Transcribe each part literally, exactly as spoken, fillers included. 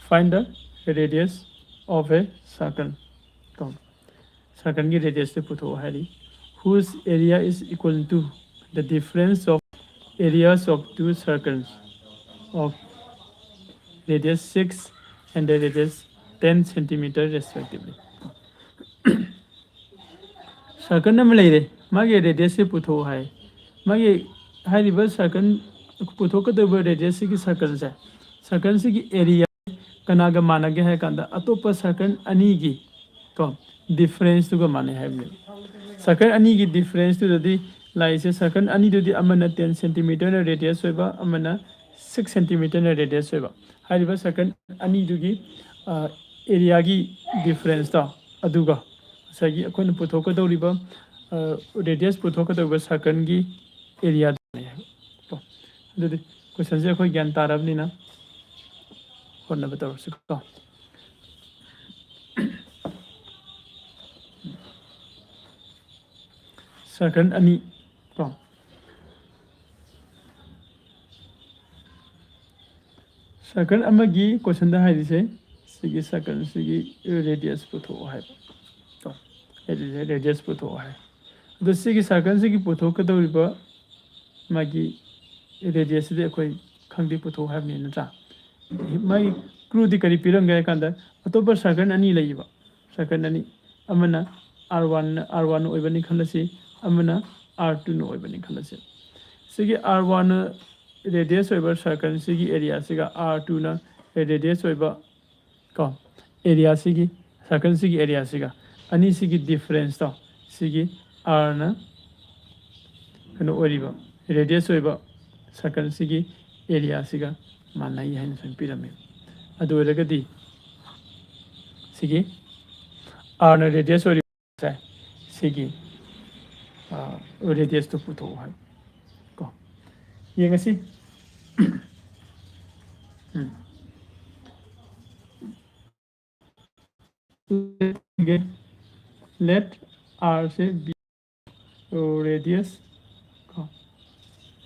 Find the radius of a circle. ꯀꯣ, circle ꯒꯤ radius ꯁꯦ ꯄꯨꯊꯣꯛꯑꯣ ꯍꯥꯏꯔꯤ, whose area is equal to the difference of areas of two circles of radius six and the radius ten centimeter respectively. Circle ꯑꯃ ꯂꯩꯔꯦ, ꯃꯥꯒꯤ radius ꯁꯦ ꯄꯨꯊꯣꯛꯑꯣ ꯍꯥꯏ꯫ ꯃꯥꯒꯤ ꯍꯥꯏꯔꯤꯕ circle, ꯄꯨꯊꯣꯛꯀꯗꯧꯔꯤꯕ radius ꯁꯤꯒꯤ circle ꯁꯦ, circle ꯁꯤꯒꯤ area ꯀꯅꯥꯒ ꯃꯥꯟꯅꯒꯦ ꯍꯥꯏ ꯀꯥꯟꯗ, ꯑꯇꯣꯞꯄ circle ꯑꯅꯤꯒꯤ, ꯀꯣ, difference ꯇꯨꯒ ꯃꯥꯟꯅꯩ ꯍꯥꯏꯕꯅꯦ꯫ Circle ꯑꯅꯤꯒꯤ difference ꯇꯨꯗꯗꯤ ꯂꯥꯛꯏꯁꯦ, circle ꯑꯅꯤꯗꯨꯗꯤ ꯑꯃꯅ ten centimeter ꯅ radius ꯑꯣꯏꯕ, ꯑꯃꯅ six centimeter ꯅ radius ꯑꯣꯏꯕ꯫ ꯍꯥꯏꯔꯤꯕ circle ꯑꯅꯤꯗꯨꯒꯤ, ꯑ, area ꯒꯤ difference ꯇꯣ, ꯑꯗꯨꯒ ꯉꯁꯥꯏꯒꯤ ꯑꯩꯈꯣꯏꯅ ꯄꯨꯊꯣꯛꯀꯗꯧꯔꯤꯕ, ꯑ, radius ꯄꯨꯊꯣꯛꯀꯗꯧꯔꯤꯕ circle ꯒꯤ area ꯗꯨꯅꯦ ꯍꯥꯏꯕ꯫ ꯀꯣ, ꯑꯗꯨꯗꯤ question ꯁꯦ ꯑꯩꯈꯣꯏ ꯒ꯭ꯌꯥꯟ ꯇꯥꯔꯕꯅꯤꯅ ꯍꯣꯠꯅꯕ ꯇꯧꯔꯁꯤ ꯀꯣ꯫ Circle ꯑꯅꯤ ꯀꯣ꯫ Circle ꯑꯃꯒꯤ question ꯗ ꯍꯥꯏꯔꯤꯁꯦ, ꯁꯤꯒꯤ circle ꯁꯤꯒꯤ radius ꯄꯨꯊꯣꯛꯑꯣ ꯍꯥꯏꯕ꯫ ꯀꯣ? Radius ꯄꯨꯊꯣꯛꯑꯣ ꯍꯥꯏ꯫ ꯑꯗꯣ ꯁꯤꯒꯤ circle ꯁꯤꯒꯤ ꯄꯨꯊꯣꯛꯀꯗꯧꯔꯤꯕ ꯃꯥꯒꯤ radius ꯁꯤꯗꯤ ꯑꯩꯈꯣꯏ ꯈꯪꯗꯦ, ꯄꯨꯊꯣꯛꯑꯣ ꯍꯥꯏꯕꯅꯤ, ꯅꯠꯇ꯭ꯔꯥ? ꯃꯥꯒꯤ clue ꯗꯤ ꯀꯔꯤ ꯄꯤꯔꯝꯒꯦ ꯍꯥꯏ ꯀꯥꯟꯗ, ꯑꯇꯣꯞꯄ circle ꯑꯅꯤ ꯂꯩꯌꯦꯕ꯫ Circle ꯑꯅꯤ, ꯑꯃꯅ R one, R one ꯑꯣꯏꯕꯅꯤ ꯈꯜꯂꯁꯤ, ꯑꯃꯅ R two ꯅ ꯑꯣꯏꯕꯅꯤ ꯈꯜꯂꯁꯤ꯫ ꯁꯤꯒꯤ R one ꯅ radius ꯑꯣꯏꯕ circle ꯁꯤꯒꯤ area ꯁꯤꯒ R two ꯅ radius ꯑꯣꯏꯕ, ꯀꯣ, area ꯁꯤꯒꯤ, circle ꯁꯤꯒꯤ area ꯁꯤꯒ, ꯑꯅꯤꯁꯤꯒꯤ difference ꯇꯣ, ꯁꯤꯒꯤ R ꯅ ꯀꯩꯅꯣ ꯑꯣꯏꯔꯤꯕ, radius ꯑꯣꯏꯕ circle ꯁꯤꯒꯤ area ꯁꯤꯒ ꯃꯥꯟꯅꯩ ꯍꯥꯏꯅ ꯁꯨꯃꯥꯏꯅ ꯄꯤꯔꯝꯃꯤ꯫ ꯑꯗꯨ ꯑꯣꯏꯔꯒꯗꯤ ꯁꯤꯒꯤ R ꯅ radius ꯑꯣꯏꯔꯤꯕꯁꯦ, ꯁꯤꯒꯤ, ꯑ, radius ꯇꯨ ꯄꯨꯊꯣꯛꯎ ꯍꯥꯏ꯫ ꯀꯣ? ꯌꯦꯡꯉꯁꯤ꯫ ꯎꯝ꯫ Let R say be radius, ꯀꯣ,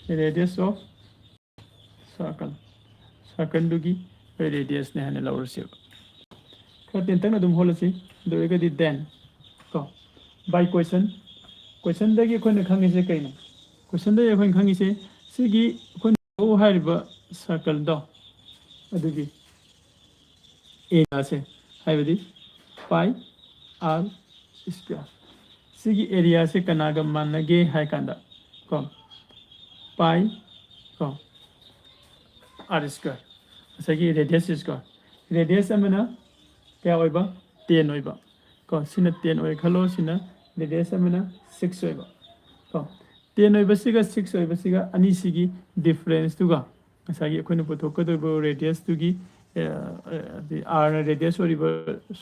radius of circle, circle ꯗꯨꯒꯤ radius ꯅꯦ ꯍꯥꯏꯅ ꯂꯧꯔꯁꯦꯕ꯫ ꯈꯔ ꯇꯦꯟꯇꯛꯅ ꯑꯗꯨꯝ ꯍꯣꯠꯂꯁꯤ꯫ ꯑꯗꯨ ꯑꯣꯏꯔꯒꯗꯤ then ꯀꯣ, by question, question ꯗꯒꯤ ꯑꯩꯈꯣꯏꯅ ꯈꯪꯉꯤꯁꯦ ꯀꯩꯅꯣ? Question ꯗꯒꯤ ꯑꯩꯈꯣꯏꯅ ꯈꯪꯉꯤꯁꯦ ꯁꯤꯒꯤ ꯑꯩꯈꯣꯏꯅ ꯂꯧ ꯍꯥꯏꯔꯤꯕ circle ꯗꯣ ꯑꯗꯨꯒꯤ area ꯁꯦ, ꯍꯥꯏꯕꯗꯤ pi r square꯫ ꯁꯤꯒꯤ area ꯁꯦ ꯀꯅꯥꯒ ꯃꯥꯟꯅꯒꯦ ꯍꯥꯏ ꯀꯥꯟꯗ ꯀꯣ, pi ꯀꯣ, r square, ꯉꯁꯥꯏꯒꯤ radius square꯫ Radius ꯑꯃꯅ ꯀꯌꯥ ꯑꯣꯏꯕ? Ten ꯑꯣꯏꯕ ꯀꯣ꯫ ꯁꯤꯅ ten ꯑꯣꯏ ꯈꯜꯂꯣ, ꯁꯤꯅ radius ꯑꯃꯅ six ꯑꯣꯏꯕ ꯀꯣ꯫ Ten ꯑꯣꯏꯕꯁꯤꯒ six ꯑꯣꯏꯕꯁꯤꯒ ꯑꯅꯤꯁꯤꯒꯤ difference ꯇꯨꯒ ꯉꯁꯥꯏꯒꯤ ꯑꯩꯈꯣꯏꯅ ꯄꯨꯊꯣꯛꯀꯗꯧꯔꯤꯕ radius ꯇꯨꯒꯤ, ꯑ, ꯑ, ꯑꯗꯤ r ꯅ radius ꯑꯣꯏꯔꯤꯕ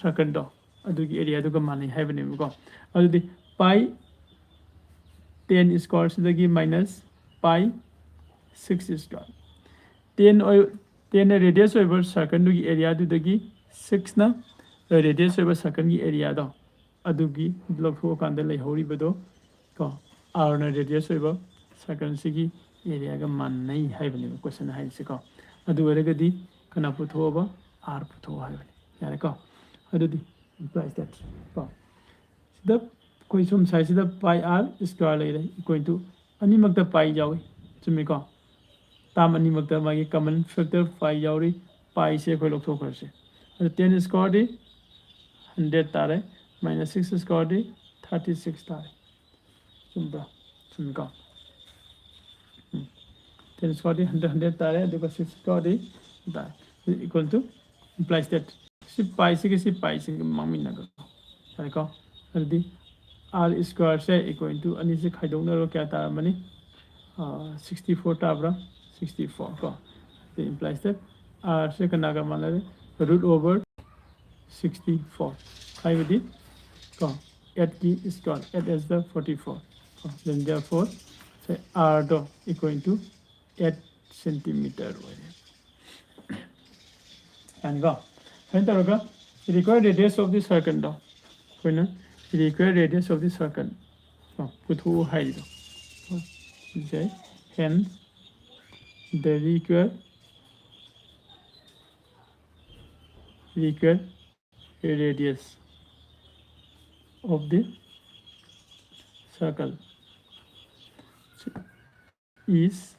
circle ꯗꯣ ꯑꯗꯨꯒꯤ area ꯗꯨꯒ ꯃꯥꯟꯅꯩ ꯍꯥꯏꯕꯅꯦꯕꯀꯣ꯫ ꯑꯗꯨꯗꯤ pi ten square ꯁꯤꯗꯒꯤ minus pi six square꯫ Ten ꯑꯣꯏ-, ten ꯅ radius ꯑꯣꯏꯕ circle ꯗꯨꯒꯤ area ꯗꯨꯗꯒꯤ six ꯅ radius ꯑꯣꯏꯕ circle ꯒꯤ area ꯗꯣ ꯑꯗꯨꯒꯤ ꯂꯧꯊꯣꯛꯑꯀꯥꯟꯗ ꯂꯩꯍꯧꯔꯤꯕꯗꯣ ꯀꯣ, r ꯅ radius ꯑꯣꯏꯕ circle ꯁꯤꯒꯤ area ꯒ ꯃꯥꯟꯅꯩ ꯍꯥꯏꯕꯅꯦꯕ question ꯍꯥꯏꯔꯤꯁꯦꯀꯣ꯫ ꯑꯗꯨ ꯑꯣꯏꯔꯒꯗꯤ ꯀꯅꯥ ꯄꯨꯊꯣꯛꯑꯕ? R ꯄꯨꯊꯣꯛꯑꯣ ꯍꯥꯏꯕꯅꯤ꯫ ꯌꯥꯔꯦꯀꯣ? ꯑꯗꯨꯗꯤ implies that ꯀꯣ, ꯁꯤꯗ ꯑꯩꯈꯣꯏ ꯁꯣꯝ side ꯁꯤꯗ pi r square ꯂꯩꯔꯦ, equal to ꯑꯅꯤꯃꯛꯇ pi ꯌꯥꯎꯏ, ꯆꯨꯝꯃꯤꯀꯣ? Term ꯑꯅꯤꯃꯛꯇ ꯃꯥꯒꯤ common factor pi ꯌꯥꯎꯔꯤ꯫ Pi ꯁꯦ ꯑꯩꯈꯣꯏ ꯂꯧꯊꯣꯛꯈ꯭ꯔꯁꯦ꯫ ꯑꯗꯨ ten square ꯗꯤ hundred ꯇꯥꯔꯦ, minus six square ꯗꯤ thirty six ꯇꯥꯔꯦ꯫ ꯆꯨꯝꯕ꯭ꯔꯥ? ꯆꯨꯝꯃꯤꯀꯣ? ꯎꯝ꯫ Ten square ꯗꯤ hundred, hundred ꯇꯥꯔꯦ, ꯑꯗꯨꯒ six square ꯗꯤ ꯇꯥꯔꯦ꯫ Equal to, implies that ꯁꯤ pi ꯁꯤꯒ ꯁꯤ pi ꯁꯤꯒ ꯃꯥꯡꯃꯤꯟꯅꯒ꯭ꯔꯣ꯫ ꯌꯥꯔꯦꯀꯣ? ꯑꯗꯨꯗꯤ r square say equal to ꯑꯅꯤꯁꯦ ꯈꯥꯏꯗꯣꯛꯅꯔꯣ, ꯀꯌꯥ ꯇꯥꯔꯝꯃꯅꯤ? ꯑꯥ, sixty four ꯇꯥꯕ꯭ꯔꯥ? Sixty four ꯀꯣ꯫ It implies that r ꯁꯦ ꯀꯅꯥꯒ ꯃꯥꯟꯅꯔꯦ? Root over sixty four ꯍꯥꯏꯕꯗꯤ ꯀꯣ, eight ꯀꯤ square, eight as the forty four ꯀꯣ꯫ Then therefore ꯁꯦ r ꯗꯣ equal to eight centimeter ꯑꯣꯏꯔꯦ꯫ ꯌꯥꯅꯤꯀꯣ? ꯁꯨꯃꯥꯏꯅ ꯇꯧꯔꯒ required radius of the circle ꯗꯣ ꯑꯩꯈꯣꯏꯅ required radius of the circle ꯀꯣ ꯄꯨꯊꯣꯛꯎ ꯍꯥꯏꯔꯤꯗꯣ꯫ ꯁꯦ hence the required required radius of the circle is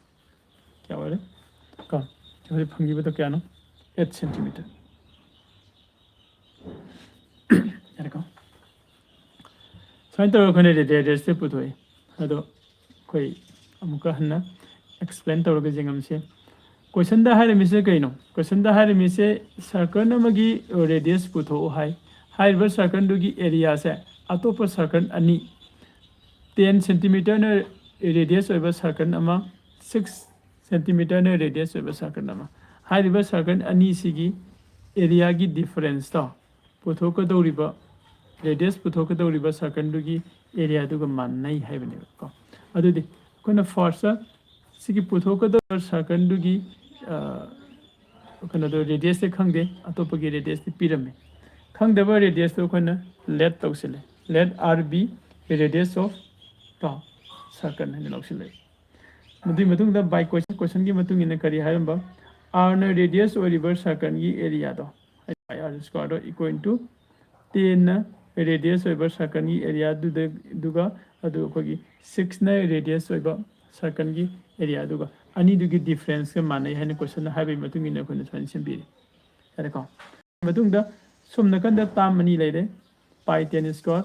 ꯀꯌꯥ ꯑꯣꯏꯔꯦ? ꯀꯣ, ꯍꯧꯖꯤꯛ ꯐꯪꯈꯤꯕꯗꯣ ꯀꯌꯥꯅꯣ? Eight centimeter꯫ ꯌꯥꯔꯦꯀꯣ? ꯁꯨꯃꯥꯏꯅ ꯇꯧꯔꯒ ꯑꯩꯈꯣꯏꯅ radius ꯁꯦ ꯄꯨꯊꯣꯛꯑꯦ꯫ ꯑꯗꯣ ꯑꯩꯈꯣꯏ ꯑꯃꯨꯛꯀ ꯍꯟꯅ explain ꯇꯧꯔꯒ ꯌꯦꯡꯉꯝꯁꯦ꯫ Question ꯗ ꯍꯥꯏꯔꯝꯃꯤꯁꯦ ꯀꯩꯅꯣ? Question ꯗ ꯍꯥꯏꯔꯝꯃꯤꯁꯦ circle ꯑꯃꯒꯤ radius ꯄꯨꯊꯣꯛꯎ ꯍꯥꯏ꯫ ꯍꯥꯏꯔꯤꯕ circle ꯗꯨꯒꯤ area ꯁꯦ ꯑꯇꯣꯞꯄ circle ꯑꯅꯤ, ten centimeter ꯅ radius ꯑꯣꯏꯕ circle ꯑꯃ, six centimeter ꯅ radius ꯑꯣꯏꯕ circle ꯑꯃ, ꯍꯥꯏꯔꯤꯕ circle ꯑꯅꯤꯁꯤꯒꯤ area ꯒꯤ difference ꯇꯣ ꯄꯨꯊꯣꯛꯀꯗꯧꯔꯤꯕ, radius ꯄꯨꯊꯣꯛꯀꯗꯧꯔꯤꯕ circle ꯗꯨꯒꯤ area ꯗꯨꯒ ꯃꯥꯟꯅꯩ ꯍꯥꯏꯕꯅꯦꯕ ꯀꯣ꯫ ꯑꯗꯨꯗꯤ ꯑꯩꯈꯣꯏꯅ first ꯁꯤꯒꯤ ꯄꯨꯊꯣꯛꯀꯗꯧꯔꯤꯕ circle ꯗꯨꯒꯤ, ꯑ, ꯀꯩꯅꯣꯗꯣ, radius ꯁꯦ ꯈꯪꯗꯦ, ꯑꯇꯣꯞꯄꯒꯤ radius ꯇꯤ ꯄꯤꯔꯝꯃꯦ꯫ ꯈꯪꯗꯕ radius ꯇꯣ ꯑꯩꯈꯣꯏꯅ let ꯇꯧꯁꯤꯜꯂꯦ꯫ Let R be radius of ꯀꯣ circle ꯍꯥꯏꯅ ꯂꯧꯁꯤꯜꯂꯦ꯫ ꯃꯗꯨꯒꯤ ꯃꯇꯨꯡꯗ by question, question ꯒꯤ ꯃꯇꯨꯡ ꯏꯟꯅ ꯀꯔꯤ ꯍꯥꯏꯔꯝꯕ? R ꯅ radius ꯑꯣꯏꯔꯤꯕ circle ꯒꯤ area ꯗꯣ, R square ꯗꯣ equal to ten ꯅ radius ꯑꯣꯏꯕ circle ꯒꯤ area ꯗꯨꯗ, ꯑꯗꯨꯒ ꯑꯗꯨ ꯑꯩꯈꯣꯏꯒꯤ six ꯅ radius ꯑꯣꯏꯕ circle ꯒꯤ area ꯗꯨꯒ ꯑꯅꯤꯗꯨꯒꯤ difference ꯀ ꯃꯥꯟꯅꯩ ꯍꯥꯏꯅ question ꯅ ꯍꯥꯏꯕꯒꯤ ꯃꯇꯨꯡ ꯏꯟꯅ ꯑꯩꯈꯣꯏꯅ ꯁꯨꯃꯥꯏꯅ ꯁꯦꯝꯕꯤꯔꯦ꯫ ꯌꯥꯔꯦꯀꯣ? ꯃꯇꯨꯡꯗ ꯁꯣꯝ ꯅꯥꯀꯟꯗ term ꯑꯅꯤ ꯂꯩꯔꯦ, pi ten square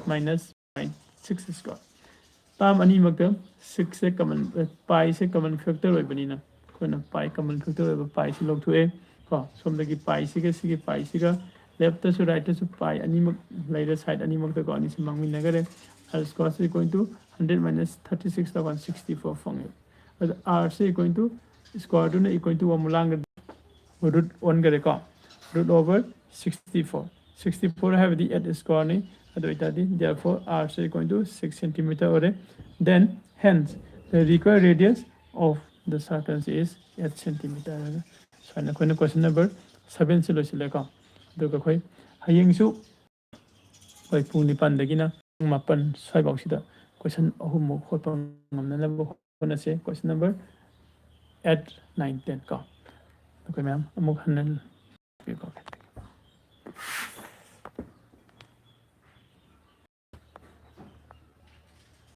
minus pi six square꯫ Term ꯑꯅꯤꯃꯛꯇ six ꯁꯦ common, pi ꯁꯦ common factor ꯑꯣꯏꯕꯅꯤꯅ ꯑꯩꯈꯣꯏꯅ pi common factor ꯑꯣꯏꯕ pi ꯁꯤ ꯂꯧꯊꯣꯛꯑꯦ ꯀꯣ꯫ ꯁꯣꯝꯗꯒꯤ pi ꯁꯤꯒ ꯁꯤꯒꯤ pi ꯁꯤꯒ left ꯇꯁꯨ right ꯇꯁꯨ pi ꯑꯅꯤꯃꯛ ꯂꯩꯔꯦ, side ꯑꯅꯤꯃꯛꯇꯀꯣ, ꯑꯅꯤꯁꯤ ꯃꯥꯡꯃꯤꯟꯅꯈꯔꯦ꯫ R square ꯁꯤ equal to hundred minus thirty six ꯇꯧꯀꯥꯟꯗ sixty four ꯐꯪꯉꯦ꯫ ꯑꯗ R ꯁꯤ equal to square ꯗꯨꯅ equal to ꯑꯃꯨꯛ ꯂꯥꯡꯒ root ꯑꯣꯟꯈꯔꯦꯀꯣ, root over sixty four꯫ Sixty four ꯍꯥꯏꯕꯗꯤ eight square ꯅꯤ꯫ ꯑꯗꯨ ꯑꯣꯏꯇꯥꯔꯗꯤ therefore R ꯁꯤ equal to six centimeter ꯑꯣꯏꯔꯦ꯫ Then hence the required radius of the circle is eight centimeter ꯍꯥꯏꯅ꯫ ꯁꯨꯃꯥꯏꯅ ꯑꯩꯈꯣꯏꯅ question number seven ꯁꯤ ꯂꯣꯏꯁꯤꯜꯂꯦꯀꯣ꯫ ꯑꯗꯨꯒ ꯑꯩꯈꯣꯏ ꯍꯌꯦꯡꯁꯨ ꯑꯩꯈꯣꯏ ꯄꯨꯡ ꯅꯤꯄꯥꯟꯗꯒꯤꯅ ꯄꯨꯡ ꯃꯥꯄꯟ ꯁ꯭ꯋꯥꯏꯐꯥꯎꯁꯤꯗ question ꯑꯍꯨꯝꯃꯨꯛ ꯍꯣꯠꯄ ꯉꯝꯅꯅꯕ ꯍꯣꯠꯅꯁꯦ꯫ Question number eight, nine, ten ꯀꯣ꯫ ꯑꯩꯈꯣꯏ ꯃꯌꯥꯝ ꯑꯃꯨꯛ ꯍꯟꯅ